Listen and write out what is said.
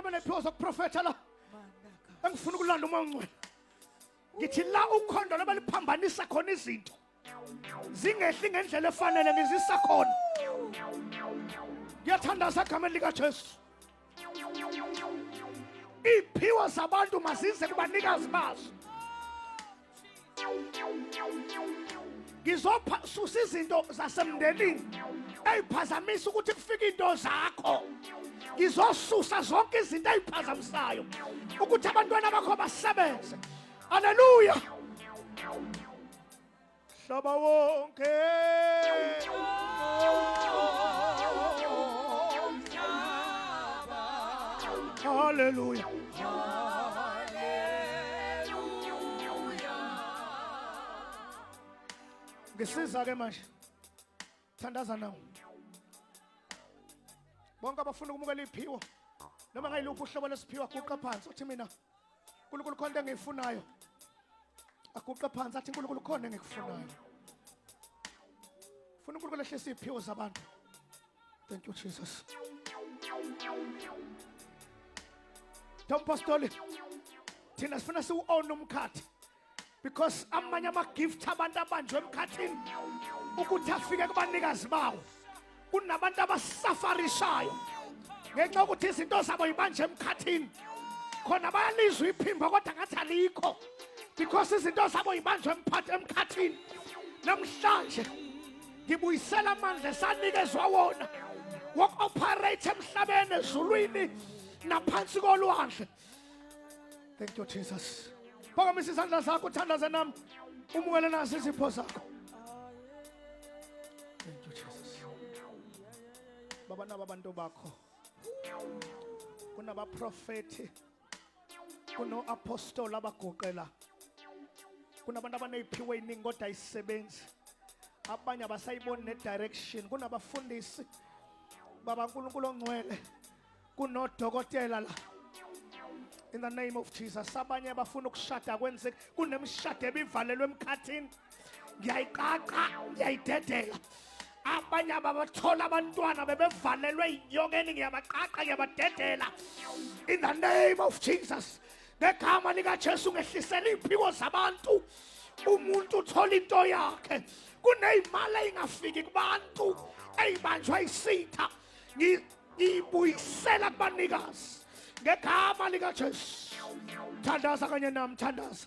Abanephiwo zokuprofetha la engifuna ukulanda umoya ongcwele. Ngithi la ukhondo lobaliphambanisa khona izinto zingehli ngendlela efanele ngizisa khona. Ngiyathandaza egameni likaJesu. Iy'phiwo zabantu mazize kubanikazi bazo. Ngizopha susa izinto zasemndenini eyiphazamisa ukuthi kufike into zakho. Ngizosusa zonke izinto eyiphazamisayo ukuthi abantwana bakho basebenze. Haleluya. Hlaba wonke. Hallelujah. Ngisiza ke manje. Thandaza nawo. Bonke abafuna ukumukela iphiwo noma ngayiluphi uhlobo lesiphiwo aguqa phansi uthi mina uNkulunkulu khona into engiyifunayo. Aguqe phansi athi uNkulunkulu khona engikufunayo. Funa uNkulunkulu ehlise iphiwo zabantu. Thank you Jesus. Tom Pastor, thina sifuna siwu-own umkhathi because amanye ama-gift abantu abanjwe emkhathini ukuthi afike kubanikazi bawo kunabantu abasafarishayo ngenxa yokuthi izinto zabo yibanje emkhathini khona bayalizwa iphimbo kodwa ngathi alikho because izinto zabo yibanjwe emkhathini namhlanje ngibuyisela amandla esanikezwa wona woku-operate emhlabeni ezulwini naphansi kolwandle. Thank you Jesus. Phakamisa isandla sakho uthandaze nami umukele naso isipho sakho. Thank you Jesus. Baba naba abantu bakho. Kunabaprofeti, kuno-apostoli abaguqela. Kunabantu abaneziphiwo eziningi kodwa ayisebenzi. Abanye abasayiboni ne-direction. Kunabafundisi Baba uNkulunkulu ongcwele kunodokotela la in the name of Jesus. Abanye abafuna ukushada kwenzeke kunemishado ebivalelwe emkhathini, ngiyayiqaqa ngiyayidedela. Abanye ababathola abantwana bebevalelwe inyokeni, ngiyabaqaqa ngiyabadedela in the name of Jesus. Ngegama likaJesu ngehlisela iy'phiko zabantu, umuntu uthola into yakhe. Kuney'mali ey'ngafiki kubantu ey'banjwa isitha, ngiyibuyisela kubanikazi ngegama likaJesu. Thandaza kanye nami, thandaza.